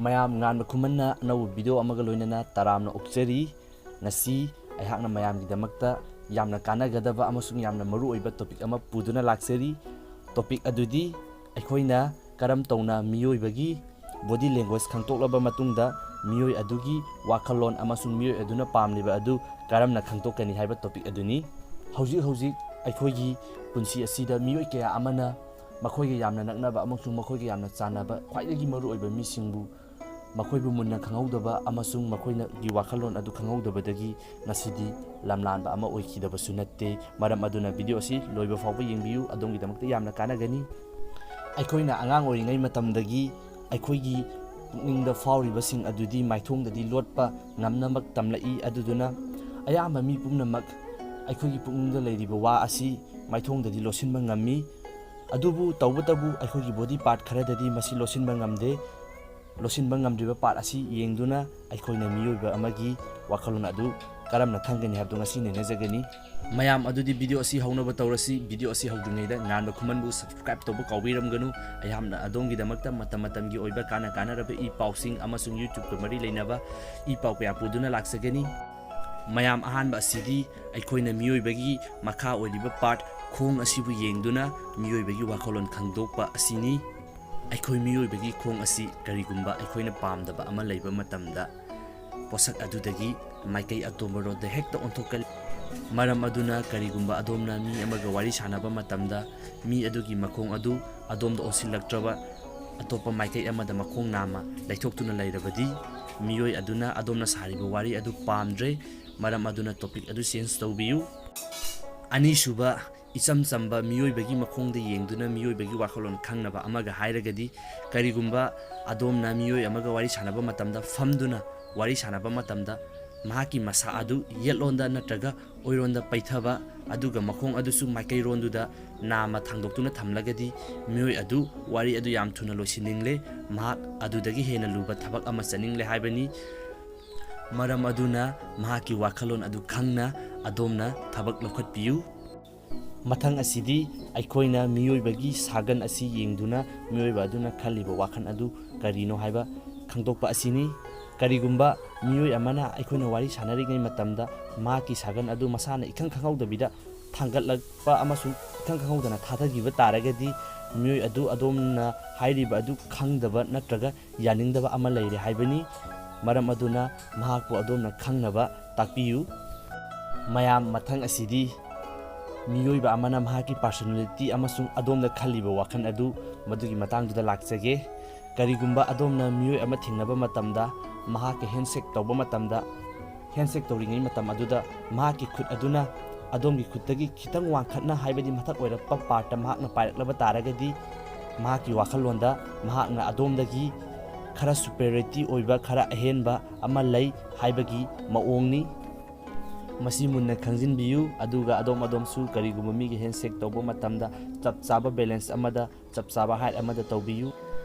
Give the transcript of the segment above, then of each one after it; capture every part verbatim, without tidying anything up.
ꯃꯌꯥꯝ, ꯉꯥꯟꯕ ꯈꯨꯃꯟꯅ ꯑꯅꯧꯕ ꯚꯤꯗꯤꯑꯣ ꯑꯃꯒ ꯂꯣꯏꯅꯅ ꯇꯔꯥꯝꯅ ꯑꯣꯛꯆꯔꯤ꯫ ꯉꯁꯤ ꯑꯩꯍꯥꯛꯅ ꯃꯌꯥꯝꯒꯤꯗꯃꯛꯇ ꯌꯥꯝꯅ ꯀꯥꯟꯅꯒꯗꯕ ꯑꯃꯁꯨꯡ ꯌꯥꯝꯅ ꯃꯔꯨꯑꯣꯏꯕ ꯇꯣꯄꯤꯛ ꯑꯃ ꯄꯨꯗꯨꯅ ꯂꯥꯛꯆꯔꯤ꯫ ꯇꯣꯄꯤꯛ ꯑꯗꯨꯗꯤ ꯑꯩꯈꯣꯏꯅ ꯀꯔꯝ ꯇꯧꯅ ꯃꯤꯑꯣꯏꯕꯒꯤ ꯕꯣꯗꯤ ꯂꯦꯡꯒ꯭ꯋꯦꯖ ꯈꯪꯗꯣꯛꯂꯕ ꯃꯇꯨꯡꯗ ꯃꯤꯑꯣꯏ ꯑꯗꯨꯒꯤ ꯋꯥꯈꯜꯂꯣꯟ ꯑꯃꯁꯨꯡ ꯃꯤꯑꯣꯏ ꯑꯗꯨꯅ ꯄꯥꯝꯂꯤꯕ ꯑꯗꯨ ꯀꯔꯝꯅ ꯈꯪꯗꯣꯛꯀꯅꯤ ꯍꯥꯏꯕ ꯇꯣꯄꯤꯛ ꯑꯗꯨꯅꯤ꯫ ꯍꯧꯖꯤꯛ ꯍꯧꯖꯤꯛ ꯑꯩꯈꯣꯏꯒꯤ ꯄꯨꯟꯁꯤ ꯑꯁꯤꯗ ꯃꯤꯑꯣꯏ ꯀꯌꯥ ꯑꯃꯅ ꯃꯈꯣꯏꯒ ꯌꯥꯝꯅ ꯅꯛꯅꯕ ꯑꯃꯁꯨꯡ ꯃꯈꯣꯏꯒ ꯌꯥꯝꯅ ꯆꯥꯟꯅꯕ ꯈ꯭ꯋꯥꯏꯗꯒꯤ ꯃꯔꯨꯑꯣꯏꯕ ꯃꯤꯁꯤꯡꯕꯨ ꯃꯈꯣꯏꯕꯨ ꯃꯨꯟꯅ ꯈꯪꯍꯧꯗꯕ ꯑꯃꯁꯨꯡ ꯃꯈꯣꯏꯒꯤ ꯋꯥꯈꯜꯂꯣꯟ ꯑꯗꯨ ꯈꯪꯍꯧꯗꯕꯗꯒꯤ ꯉꯁꯤꯗꯤ ꯂꯝꯂꯥꯟꯕ ꯑꯃ ꯑꯣꯏꯈꯤꯗꯕꯁꯨ ꯅꯠꯇꯦ꯫ ꯃꯔꯝ ꯑꯗꯨꯅ ꯚꯤꯗꯤꯑꯣ ꯑꯁꯤ ꯂꯣꯏꯕ ꯐꯥꯎꯕ ꯌꯦꯡꯕꯤꯌꯨ, ꯑꯗꯣꯝꯒꯤꯗꯃꯛꯇ ꯌꯥꯝꯅ ꯀꯥꯟꯅꯒꯅꯤ꯫ ꯑꯩꯈꯣꯏꯅ ꯑꯉꯥꯡ ꯑꯣꯏꯔꯤꯉꯩ ꯃꯇꯝꯗꯒꯤ ꯑꯩꯈꯣꯏꯒꯤ ꯄꯨꯛꯅꯤꯡꯗ ꯐꯥꯎꯔꯤꯕꯁꯤꯡ ꯑꯗꯨꯗꯤ ꯃꯥꯏꯊꯣꯡꯗꯗꯤ ꯂꯣꯠꯄ ꯉꯝꯅꯃꯛ ꯇꯝꯂꯛꯏ꯫ ꯑꯗꯨꯗꯨꯅ ꯑꯌꯥꯝꯕ ꯃꯤ ꯄꯨꯝꯅꯃꯛ ꯑꯩꯈꯣꯏꯒꯤ ꯄꯨꯛꯅꯤꯡꯗ ꯂꯩꯔꯤꯕ ꯋꯥ ꯑꯁꯤ ꯃꯥꯏꯊꯣꯡꯗꯗꯤ ꯂꯣꯠꯁꯤꯟꯕ ꯉꯝꯃꯤ꯫ ꯑꯗꯨꯕꯨ ꯇꯧꯕꯇꯕꯨ ꯑꯩꯈꯣꯏꯒꯤ ꯕꯣꯗꯤ ꯄꯥꯔꯠ ꯈꯔꯗꯗꯤ ꯃꯁꯤ ꯂꯣꯠꯁꯤꯟꯕ ꯉꯝꯗꯦ꯫ ꯂꯣꯠꯁꯤꯟꯕ ꯉꯝꯗ꯭ꯔꯤꯕ ꯄꯥꯔꯠ ꯑꯁꯤ ꯌꯦꯡꯗꯨꯅ ꯑꯩꯈꯣꯏꯅ ꯃꯤꯑꯣꯏꯕ ꯑꯃꯒꯤ ꯋꯥꯈꯜꯂꯣꯟ ꯑꯗꯨ ꯀꯔꯝꯅ ꯈꯪꯒꯅꯤ ꯍꯥꯏꯕꯗꯨ ꯉꯁꯤ ꯅꯩꯅꯖꯒꯅꯤ꯫ ꯃꯌꯥꯝ ꯑꯗꯨꯗꯤ ꯚꯤꯗꯤꯑꯣ ꯑꯁꯤ ꯍꯧꯅꯕ ꯇꯧꯔꯁꯤ꯫ ꯚꯤꯗꯤꯑꯣ ꯑꯁꯤ ꯍꯧꯗ꯭ꯔꯤꯉꯩꯗ ꯉꯥꯟꯕ ꯈꯨꯃꯟꯕꯨ ꯁꯕꯁꯀ꯭ꯔꯥꯏꯕ ꯇꯧꯕ ꯀꯥꯎꯕꯤꯔꯝꯒꯅꯨ꯫ ꯑꯩꯍꯥꯛꯅ ꯑꯗꯣꯝꯒꯤꯗꯃꯛꯇ ꯃꯇꯝ ꯃꯇꯝꯒꯤ ꯑꯣꯏꯕ ꯀꯥꯟꯅ ꯀꯥꯟꯅꯔꯕ ꯏ ꯄꯥꯎꯁꯤꯡ ꯑꯃꯁꯨꯡ YouTube-ꯀ ꯃꯔꯤ ꯂꯩꯅꯕ ꯏ ꯄꯥꯎ ꯀꯌꯥ ꯄꯨꯗꯨꯅ ꯂꯥꯛꯆꯒꯅꯤ꯫ ꯃꯌꯥꯝ, ꯑꯍꯥꯟꯕ ꯑꯁꯤꯗꯤ ꯑꯩꯈꯣꯏꯅ ꯃꯤꯑꯣꯏꯕꯒꯤ ꯃꯈꯥ ꯑꯣꯏꯔꯤꯕ ꯄꯥꯔꯠ ꯈꯣꯡ ꯑꯁꯤꯕꯨ ꯌꯦꯡꯗꯨꯅ ꯃꯤꯑꯣꯏꯕꯒꯤ ꯋꯥꯈꯜꯂꯣꯟ ꯈꯪꯗꯣꯛꯄ ꯑꯁꯤꯅꯤ꯫ ꯑꯩꯈꯣꯏ ꯃꯤꯑꯣꯏꯕꯒꯤ ꯈꯣꯡ ꯑꯁꯤ ꯀꯔꯤꯒꯨꯝꯕ ꯑꯩꯈꯣꯏꯅ ꯄꯥꯝꯗꯕ ꯑꯃ ꯂꯩꯕ ꯃꯇꯝꯗ ꯄꯣꯠꯁꯛ ꯑꯗꯨꯗꯒꯤ ꯃꯥꯏꯀꯩ ꯑꯇꯣꯞꯄꯔꯣꯝꯗ ꯍꯦꯛꯇ ꯑꯣꯟꯊꯣꯛꯀꯜꯂꯤ꯫ ꯃꯔꯝ ꯑꯗꯨꯅ ꯀꯔꯤꯒꯨꯝꯕ ꯑꯗꯣꯝꯅ ꯃꯤ ꯑꯃꯒ ꯋꯥꯔꯤ ꯁꯥꯟꯅꯕ ꯃꯇꯝꯗ ꯃꯤ ꯑꯗꯨꯒꯤ ꯃꯈꯣꯡ ꯑꯗꯨ ꯑꯗꯣꯝꯗ ꯑꯣꯟꯁꯤꯜꯂꯛꯇ꯭ꯔꯕ ꯑꯇꯣꯞꯄ ꯃꯥꯏꯀꯩ ꯑꯃꯗ ꯃꯈꯣꯡ ꯅꯥꯝꯃ ꯂꯩꯊꯣꯛꯇꯨꯅ ꯂꯩꯔꯕꯗꯤ ꯃꯤꯑꯣꯏ ꯑꯗꯨꯅ ꯑꯗꯣꯝꯅ ꯁꯥꯔꯤꯕ ꯋꯥꯔꯤ ꯑꯗꯨ ꯄꯥꯝꯗ꯭ꯔꯦ꯫ ꯃꯔꯝ ꯑꯗꯨꯅ ꯇꯣꯄꯤꯛ ꯑꯗꯨ ꯆꯦꯟꯖ ꯇꯧꯕꯤꯌꯨ꯫ ꯑꯅꯤꯁꯨꯕ, ꯏꯆꯝ ꯆꯝꯕ ꯃꯤꯑꯣꯏꯕꯒꯤ ꯃꯈꯣꯡꯗ ꯌꯦꯡꯗꯨꯅ ꯃꯤꯑꯣꯏꯕꯒꯤ ꯋꯥꯈꯜꯂꯣꯟ ꯈꯪꯅꯕ ꯑꯃꯒ ꯍꯥꯏꯔꯒꯗꯤ, ꯀꯔꯤꯒꯨꯝꯕ ꯑꯗꯣꯝꯅ ꯃꯤꯑꯣꯏ ꯑꯃꯒ ꯋꯥꯔꯤ ꯁꯥꯟꯅꯕ ꯃꯇꯝꯗ ꯐꯝꯗꯨꯅ ꯋꯥꯔꯤ ꯁꯥꯟꯅꯕ ꯃꯇꯝꯗ ꯃꯍꯥꯛꯀꯤ ꯃꯁꯥ ꯑꯗꯨ ꯌꯦꯠꯂꯣꯟꯗ ꯅꯠꯇ꯭ꯔꯒ ꯑꯣꯏꯔꯣꯟꯗ ꯄꯩꯊꯕ, ꯑꯗꯨꯒ ꯃꯈꯣꯡ ꯑꯗꯨꯁꯨ ꯃꯥꯏꯀꯩꯔꯣꯟꯗꯨꯗ ꯅꯥꯝꯃ ꯊꯥꯡꯗꯣꯛꯇꯨꯅ ꯊꯝꯂꯒꯗꯤ ꯃꯤꯑꯣꯏ ꯑꯗꯨ ꯋꯥꯔꯤ ꯑꯗꯨ ꯌꯥꯝ ꯊꯨꯅ ꯂꯣꯏꯁꯤꯟꯅꯤꯡꯂꯦ, ꯃꯍꯥꯛ ꯑꯗꯨꯗꯒꯤ ꯍꯦꯟꯅ ꯂꯨꯕ ꯊꯕꯛ ꯑꯃ ꯆꯠꯅꯤꯡꯂꯦ ꯍꯥꯏꯕꯅꯤ꯫ ꯃꯔꯝ ꯑꯗꯨꯅ ꯃꯍꯥꯛꯀꯤ ꯋꯥꯈꯜꯂꯣꯟ ꯑꯗꯨ ꯈꯪꯅ ꯑꯗꯣꯝꯅ ꯊꯕꯛ ꯂꯧꯈꯠꯄꯤꯌꯨ꯫ ꯃꯊꯪ ꯑꯁꯤꯗꯤ ꯑꯩꯈꯣꯏꯅ ꯃꯤꯑꯣꯏꯕꯒꯤ ꯁꯥꯒꯟ ꯑꯁꯤ ꯌꯦꯡꯗꯨꯅ ꯃꯤꯑꯣꯏꯕ ꯑꯗꯨꯅ ꯈꯜꯂꯤꯕ ꯋꯥꯈꯜ ꯑꯗꯨ ꯀꯔꯤꯅꯣ ꯍꯥꯏꯕ ꯈꯪꯗꯣꯛꯄ ꯑꯁꯤꯅꯤ꯫ ꯀꯔꯤꯒꯨꯝꯕ ꯃꯤꯑꯣꯏ ꯑꯃꯅ ꯑꯩꯈꯣꯏꯅ ꯋꯥꯔꯤ ꯁꯥꯟꯅꯔꯤꯉꯩ ꯃꯇꯝꯗ ꯃꯍꯥꯛꯀꯤ ꯁꯥꯒꯟ ꯑꯗꯨ ꯃꯁꯥꯅ ꯏꯈꯪ ꯈꯪꯍꯧꯗꯕꯤꯗ ꯊꯥꯡꯒꯠꯂꯛꯄ ꯑꯃꯁꯨꯡ ꯏꯈꯪ ꯈꯪꯍꯧꯗꯅ ꯊꯥꯗꯈꯤꯕ ꯇꯥꯔꯒꯗꯤ, ꯃꯤꯑꯣꯏ ꯑꯗꯨ ꯑꯗꯣꯝꯅ ꯍꯥꯏꯔꯤꯕ ꯑꯗꯨ ꯈꯪꯗꯕ ꯅꯠꯇ꯭ꯔꯒ ꯌꯥꯅꯤꯡꯗꯕ ꯑꯃ ꯂꯩꯔꯦ ꯍꯥꯏꯕꯅꯤ꯫ ꯃꯔꯝ ꯑꯗꯨꯅ ꯃꯍꯥꯛꯄꯨ ꯑꯗꯣꯝꯅ ꯈꯪꯅꯕ ꯇꯥꯛꯄꯤꯌꯨ꯫ ꯃꯌꯥꯝ, ꯃꯊꯪ ꯑꯁꯤꯗꯤ ꯃꯤꯑꯣꯏꯕ ꯑꯃꯅ ꯃꯍꯥꯛꯀꯤ personality ꯑꯃꯁꯨꯡ ꯑꯗꯣꯝꯗ ꯈꯜꯂꯤꯕ ꯋꯥꯈꯜ ꯑꯗꯨ, ꯃꯗꯨꯒꯤ ꯃꯇꯥꯡꯗꯨꯗ ꯂꯥꯛꯆꯒꯦ꯫ ꯀꯔꯤꯒꯨꯝꯕ ꯑꯗꯣꯝꯅ ꯃꯤꯑꯣꯏ ꯑꯃ ꯊꯦꯡꯅꯕ ꯃꯇꯝꯗ, ꯃꯍꯥꯛꯀ handshake ꯇꯧꯕ ꯃꯇꯝꯗ, handshake ꯇꯧꯔꯤꯉꯩ ꯃꯇꯝ ꯑꯗꯨꯗ ꯃꯍꯥꯛꯀꯤ ꯈꯨꯠ ꯑꯗꯨꯅ ꯑꯗꯣꯝꯒꯤ ꯈꯨꯠꯇꯒꯤ ꯈꯤꯇꯪ ꯋꯥꯡꯈꯠꯅ, ꯍꯥꯏꯕꯗꯤ ꯃꯊꯛ ꯑꯣꯏꯔꯛꯄ part ꯃꯍꯥꯛꯅ ꯄꯥꯏꯔꯛꯂꯕ ꯇꯥꯔꯒꯗꯤ, ꯃꯍꯥꯛꯀꯤ ꯋꯥꯈꯜꯂꯣꯟꯗ ꯃꯍꯥꯛꯅ ꯑꯗꯣꯝꯗꯒꯤ ꯈꯔ superiority ꯑꯣꯏꯕ, ꯈꯔ ꯑꯍꯦꯟꯕ ꯑꯃ ꯂꯩ ꯍꯥꯏꯕꯒꯤ ꯃꯑꯣꯡꯅꯤ꯫ ꯃꯁꯤ ꯃꯨꯟꯅ ꯈꯪꯖꯤꯟꯕꯤꯌꯨ, ꯑꯗꯨꯒ ꯑꯗꯣꯝ ꯑꯗꯣꯝꯁꯨ ꯀꯔꯤꯒꯨꯝꯕ ꯃꯤꯒ handshake ꯇꯧꯕ ꯃꯇꯝꯗ ꯆꯞ ꯆꯥꯕ balance ꯑꯃꯗ, ꯆꯞ ꯆꯥꯕ height ꯑꯃꯗ ꯇꯧꯕꯤꯌꯨ꯫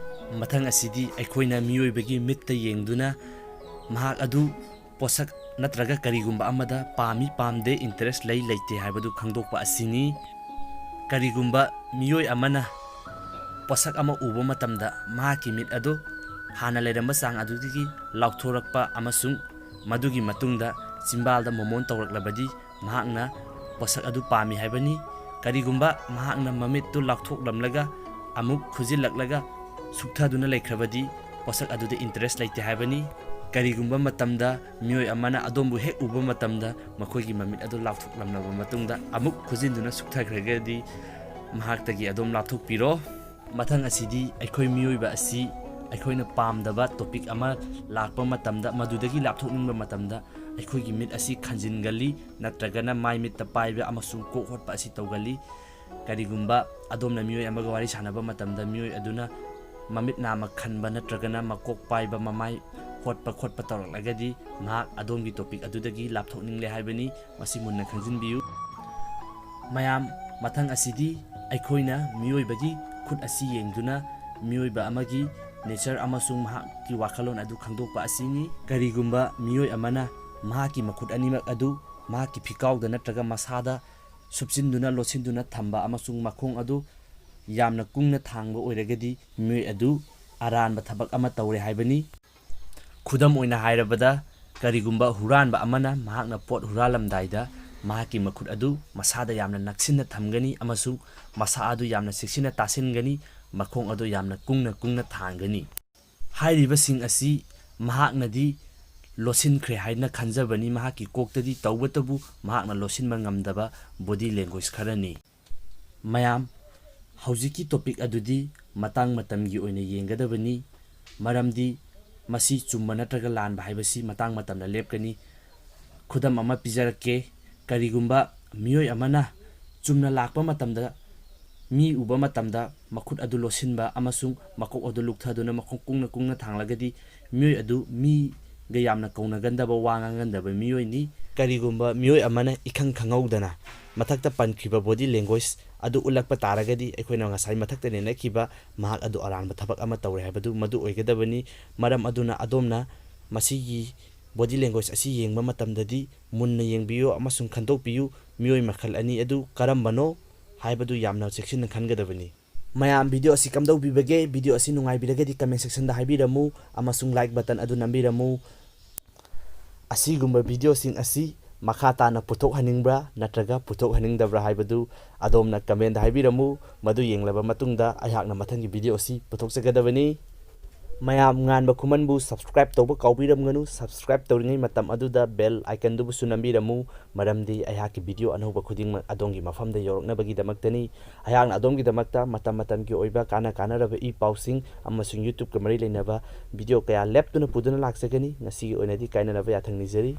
ꯃꯊꯪ ꯑꯁꯤꯗꯤ ꯑꯩꯈꯣꯏꯅ ꯃꯤꯑꯣꯏꯕꯒꯤ ꯃꯤꯠꯇ ꯌꯦꯡꯗꯨꯅ ꯃꯍꯥꯛ ꯑꯗꯨ ꯄꯣꯠꯁꯛ ꯅꯠꯇ꯭ꯔꯒ ꯀꯔꯤꯒꯨꯝꯕ ꯑꯃꯗ ꯄꯥꯝꯃꯤ ꯄꯥꯝꯗꯦ, interest ꯂꯩ ꯂꯩꯇꯦ ꯍꯥꯏꯕꯗꯨ ꯈꯪꯗꯣꯛꯄ ꯑꯁꯤꯅꯤ꯫ ꯀꯔꯤꯒꯨꯝꯕ ꯃꯤꯑꯣꯏ ꯑꯃꯅ ꯄꯣꯠꯁꯛ ꯑꯃ ꯎꯕ ꯃꯇꯝꯗ ꯃꯍꯥꯛꯀꯤ ꯃꯤꯠ ꯑꯗꯨ ꯍꯥꯟꯅ ꯂꯩꯔꯝꯕ ꯆꯥꯡ ꯑꯗꯨꯗꯒꯤ ꯂꯥꯎꯊꯣꯔꯛꯄ ꯑꯃꯁꯨꯡ ꯃꯗꯨꯒꯤ ꯃꯇꯨꯡꯗ ꯆꯤꯝꯕꯥꯜꯗ ꯃꯣꯃꯣꯟ ꯇꯧꯔꯛꯂꯕꯗꯤ, ꯃꯍꯥꯛꯅ ꯄꯣꯠꯁꯛ ꯑꯗꯨ ꯄꯥꯝꯃꯤ ꯍꯥꯏꯕꯅꯤ꯫ ꯀꯔꯤꯒꯨꯝꯕ ꯃꯍꯥꯛꯅ ꯃꯃꯤꯠꯇꯨ ꯂꯥꯎꯊꯣꯛꯂꯝꯂꯒ ꯑꯃꯨꯛ ꯈꯨꯖꯤꯜꯂꯛꯂꯒ ꯁꯨꯛꯊꯗꯨꯅ ꯂꯩꯈ꯭ꯔꯕꯗꯤ, ꯄꯣꯠꯁꯛ ꯑꯗꯨꯗ interest ꯂꯩꯇꯦ ꯍꯥꯏꯕꯅꯤ꯫ ꯀꯔꯤꯒꯨꯝꯕ ꯃꯇꯝꯗ ꯃꯤꯑꯣꯏ ꯑꯃꯅ ꯑꯗꯣꯝꯕꯨ ꯍꯦꯛ ꯎꯕ ꯃꯇꯝꯗ ꯃꯈꯣꯏꯒꯤ ꯃꯃꯤꯠ ꯑꯗꯨ ꯂꯥꯎꯊꯣꯛꯂꯝꯂꯕ ꯃꯇꯨꯡꯗ ꯑꯃꯨꯛ ꯈꯨꯖꯤꯟꯗꯨꯅ ꯁꯨꯛꯊꯈ꯭ꯔꯒꯗꯤ, ꯃꯍꯥꯛꯇꯒꯤ ꯑꯗꯣꯝ ꯂꯥꯞꯊꯣꯛꯄꯤꯔꯣ꯫ ꯃꯊꯪ ꯑꯁꯤꯗꯤ ꯑꯩꯈꯣꯏ ꯃꯤꯑꯣꯏꯕ ꯑꯁꯤ ꯑꯩꯈꯣꯏꯅ ꯄꯥꯝꯗꯕ topic ꯑꯃ ꯂꯥꯛꯄ ꯃꯇꯝꯗ, ꯃꯗꯨꯗꯒꯤ ꯂꯥꯞꯊꯣꯛꯅꯤꯡꯕ ꯃꯇꯝꯗ, ꯑꯩꯈꯣꯏꯒꯤ ꯃꯤꯠ ꯑꯁꯤ ꯈꯟꯖꯤꯟꯒꯜꯂꯤ, ꯅꯠꯇ꯭ꯔꯒꯅ ꯃꯥꯏ ꯃꯤꯠꯇ ꯄꯥꯏꯕ ꯑꯃꯁꯨꯡ ꯀꯣꯛ ꯍꯣꯠꯄ ꯑꯁꯤ ꯇꯧꯒꯜꯂꯤ꯫ ꯀꯔꯤꯒꯨꯝꯕ ꯑꯗꯣꯝꯅ ꯃꯤꯑꯣꯏ ꯑꯃꯒ ꯋꯥꯔꯤ ꯁꯥꯟꯅꯕ ꯃꯇꯝꯗ, ꯃꯤꯑꯣꯏ ꯑꯗꯨꯅ ꯃꯃꯤꯠ ꯅꯥꯃ ꯈꯟꯕ ꯅꯠꯇ꯭ꯔꯒꯅ ꯃꯀꯣꯛ ꯄꯥꯏꯕ, ꯃꯃꯥꯏ ꯍꯣꯠꯄ ꯈꯣꯠꯄ ꯇꯧꯔꯛꯂꯒꯗꯤ, ꯃꯍꯥꯛ ꯑꯗꯣꯝꯒꯤ topic ꯑꯗꯨꯗꯒꯤ ꯂꯥꯞꯊꯣꯛꯅꯤꯡꯂꯦ ꯍꯥꯏꯕꯅꯤ꯫ ꯃꯁꯤ ꯃꯨꯟꯅ ꯈꯪꯖꯤꯟꯕꯤꯌꯨ꯫ ꯃꯌꯥꯝ, ꯃꯊꯪ ꯑꯁꯤꯗꯤ ꯑꯩꯈꯣꯏꯅ ꯃꯤꯑꯣꯏꯕꯒꯤ ꯈꯨꯠ ꯑꯁꯤ ꯌꯦꯡꯗꯨꯅ ꯃꯤꯑꯣꯏꯕ ꯑꯃꯒꯤ nature ꯑꯃꯁꯨꯡ ꯃꯍꯥꯛꯀꯤ ꯋꯥꯈꯜꯂꯣꯟ ꯑꯗꯨ ꯈꯪꯗꯣꯛꯄ ꯑꯁꯤꯅꯤ꯫ ꯀꯔꯤꯒꯨꯝꯕ ꯃꯤꯑꯣꯏ ꯑꯃꯅ ꯃꯍꯥꯛꯀꯤ ꯃꯈꯨꯠ ꯑꯅꯤꯃꯛ ꯑꯗꯨ ꯃꯍꯥꯛꯀꯤ ꯐꯤꯀꯥꯎꯗ ꯅꯠꯇ꯭ꯔꯒ ꯃꯁꯥꯗ ꯁꯨꯞꯆꯤꯟꯗꯨꯅ, ꯂꯣꯠꯁꯤꯟꯗꯨꯅ ꯊꯝꯕ ꯑꯃꯁꯨꯡ ꯃꯈꯣꯡ ꯑꯗꯨ ꯌꯥꯝꯅ ꯀꯨꯡꯅ ꯊꯥꯡꯕ ꯑꯣꯏꯔꯒꯗꯤ, ꯃꯤꯑꯣꯏ ꯑꯗꯨ ꯑꯔꯥꯟꯕ ꯊꯕꯛ ꯑꯃ ꯇꯧꯔꯦ ꯍꯥꯏꯕꯅꯤ꯫ ꯈꯨꯗꯝ ꯑꯣꯏꯅ ꯍꯥꯏꯔꯕꯗ, ꯀꯔꯤꯒꯨꯝꯕ ꯍꯨꯔꯥꯟꯕ ꯑꯃꯅ ꯃꯍꯥꯛꯅ ꯄꯣꯠ ꯍꯨꯔꯥꯜꯂꯝꯗꯥꯏꯗ ꯃꯍꯥꯛꯀꯤ ꯃꯈꯨꯠ ꯑꯗꯨ ꯃꯁꯥꯗ ꯌꯥꯝꯅ ꯅꯛꯁꯤꯟꯅ ꯊꯝꯒꯅꯤ ꯑꯃꯁꯨꯡ ꯃꯁꯥ ꯑꯗꯨ ꯌꯥꯝꯅ ꯆꯦꯛꯁꯤꯟꯅ ꯇꯥꯁꯤꯟꯒꯅꯤ, ꯃꯈꯣꯡ ꯑꯗꯨ ꯌꯥꯝꯅ ꯀꯨꯡꯅ ꯀꯨꯡꯅ ꯊꯥꯡꯒꯅꯤ꯫ ꯍꯥꯏꯔꯤꯕꯁꯤꯡ ꯑꯁꯤ ꯃꯍꯥꯛꯅꯗꯤ ꯂꯣꯠꯁꯤꯟꯈ꯭ꯔꯦ ꯍꯥꯏꯅ ꯈꯟꯖꯕꯅꯤ ꯃꯍꯥꯛꯀꯤ ꯀꯣꯛꯇꯗꯤ, ꯇꯧꯕꯇꯕꯨ ꯃꯍꯥꯛꯅ ꯂꯣꯠꯁꯤꯟꯕ ꯉꯝꯗꯕ body language ꯈꯔꯅꯤ꯫ ꯃꯌꯥꯝ, ꯍꯧꯖꯤꯛꯀꯤ topic ꯑꯗꯨꯗꯤ ꯃꯇꯥꯡ ꯃꯇꯝꯒꯤ ꯑꯣꯏꯅ ꯌꯦꯡꯒꯗꯕꯅꯤ, ꯃꯔꯝꯗꯤ ꯃꯁꯤ ꯆꯨꯝꯕ ꯅꯠꯇ꯭ꯔꯒ ꯂꯥꯟꯕ ꯍꯥꯏꯕꯁꯤ ꯃꯇꯥꯡ ꯃꯇꯝꯅ ꯂꯦꯞꯀꯅꯤ꯫ ꯈꯨꯗꯝ ꯑꯃ ꯄꯤꯖꯔꯛꯀꯦ, ꯀꯔꯤꯒꯨꯝꯕ ꯃꯤꯑꯣꯏ ꯑꯃꯅ ꯆꯨꯝꯅ ꯂꯥꯛꯄ ꯃꯇꯝꯗ, ꯃꯤ ꯎꯕ ꯃꯇꯝꯗ ꯃꯈꯨꯠ ꯑꯗꯨ ꯂꯣꯠꯁꯤꯟꯕ ꯑꯃꯁꯨꯡ ꯃꯀꯣꯛ ꯑꯗꯨ ꯂꯨꯛꯊꯗꯨꯅ ꯃꯈꯣꯡ ꯀꯨꯡꯅ ꯀꯨꯡꯅ ꯊꯥꯡꯂꯒꯗꯤ, ꯃꯤꯑꯣꯏ ꯑꯗꯨ ꯃꯤꯒ ꯌꯥꯝꯅ ꯀꯧꯅꯒꯟꯗꯕ, ꯋꯥ ꯉꯥꯡꯒꯟꯗꯕ ꯃꯤꯑꯣꯏꯅꯤ꯫ ꯀꯔꯤꯒꯨꯝꯕ ꯃꯤꯑꯣꯏ ꯑꯃꯅ ꯏꯈꯪ ꯈꯪꯍꯧꯗꯅ ꯃꯊꯛꯇ ꯄꯟꯈꯤꯕ body language ꯑꯗꯨ ꯎꯠꯂꯛꯄ ꯇꯥꯔꯒꯗꯤ, ꯑꯩꯈꯣꯏꯅ ꯉꯁꯥꯏ ꯃꯊꯛꯇ ꯅꯩꯅꯈꯤꯕ ꯃꯍꯥꯛ ꯑꯗꯨ ꯑꯔꯥꯟꯕ ꯊꯕꯛ ꯑꯃ ꯇꯧꯔꯦ ꯍꯥꯏꯕꯗꯨ ꯃꯗꯨ ꯑꯣꯏꯒꯗꯕꯅꯤ꯫ ꯃꯔꯝ ꯑꯗꯨꯅ ꯑꯗꯣꯝꯅ ꯃꯁꯤꯒꯤ body language ꯑꯁꯤ ꯌꯦꯡꯕ ꯃꯇꯝꯗꯗꯤ ꯃꯨꯟꯅ ꯌꯦꯡꯕꯤꯌꯨ ꯑꯃꯁꯨꯡ ꯈꯟꯗꯣꯛꯄꯤꯌꯨ, ꯃꯤꯑꯣꯏ ꯃꯈꯜ ꯑꯅꯤ ꯑꯗꯨ ꯀꯔꯝꯕꯅꯣ ꯍꯥꯏꯕꯗꯨ ꯌꯥꯝꯅ ꯆꯦꯛꯁꯤꯟꯅ ꯈꯟꯒꯗꯕꯅꯤ꯫ ꯃꯌꯥꯝ, video ꯑꯁꯤ ꯀꯝꯗꯧꯕꯤꯕꯒꯦ? Video ꯑꯁꯤ ꯅꯨꯡꯉꯥꯏꯕꯤꯔꯒꯗꯤ comment section ꯗ ꯍꯥꯏꯕꯤꯔꯝꯃꯨ ꯑꯃꯁꯨꯡ like button ꯑꯗꯨ ꯅꯝꯕꯤꯔꯝꯃꯨ꯫ ꯑꯁꯤꯒꯨꯝꯕ video ꯁꯤꯡ ꯑꯁꯤ ꯃꯈꯥ ꯇꯥꯅ ꯄꯨꯊꯣꯛꯍꯟꯅꯤꯡꯕ꯭ꯔꯥ ꯅꯠꯇ꯭ꯔꯒ ꯄꯨꯊꯣꯛꯍꯟꯅꯤꯡꯗꯕ꯭ꯔꯥ ꯍꯥꯏꯕꯗꯨ ꯑꯗꯣꯝꯅ comment ꯗ ꯍꯥꯏꯕꯤꯔꯝꯃꯨ꯫ ꯃꯗꯨ ꯌꯦꯡꯂꯕ ꯃꯇꯨꯡꯗ ꯑꯩꯍꯥꯛꯅ ꯃꯊꯪꯒꯤ video ꯑꯁꯤ ꯄꯨꯊꯣꯛꯆꯒꯗꯕꯅꯤ꯫ ꯃꯌꯥꯝ, ꯉꯥꯟꯕ ꯈꯨꯃꯟꯕꯨ subscribe ꯇꯧꯕ ꯀꯥꯎꯕꯤꯔꯝꯒꯅꯨ꯫ Subscribe ꯇꯧꯔꯤꯉꯩ ꯃꯇꯝ ꯑꯗꯨꯗ bell icon ꯗꯨꯕꯨꯁꯨ ꯅꯝꯕꯤꯔꯝꯃꯨ, ꯃꯔꯝꯗꯤ ꯑꯩꯍꯥꯛꯀꯤ video ꯑꯅꯧꯕ ꯈꯨꯗꯤꯡꯃꯛ ꯑꯗꯣꯝꯒꯤ ꯃꯐꯝꯗ ꯌꯧꯔꯛꯅꯕꯒꯤꯗꯃꯛꯇꯅꯤ꯫ ꯑꯩꯍꯥꯛꯅ ꯑꯗꯣꯝꯒꯤꯗꯃꯛꯇ ꯃꯇꯝ ꯃꯇꯝꯒꯤ ꯑꯣꯏꯕ ꯀꯥꯟꯅ ꯀꯥꯟꯅꯔꯕ ꯏ ꯄꯥꯎꯁꯤꯡ ꯑꯃꯁꯨꯡ YouTube ꯀ ꯃꯔꯤ ꯂꯩꯅꯕ video ꯀꯌꯥ ꯂꯦꯞꯇꯨꯅ ꯄꯨꯗꯨꯅ ꯂꯥꯛꯆꯒꯅꯤ꯫ ꯉꯁꯤꯒꯤ ꯑꯣꯏꯅꯗꯤ ꯀꯥꯏꯅꯅꯕ ꯌꯥꯊꯪ ꯅꯤꯖꯔꯤ꯫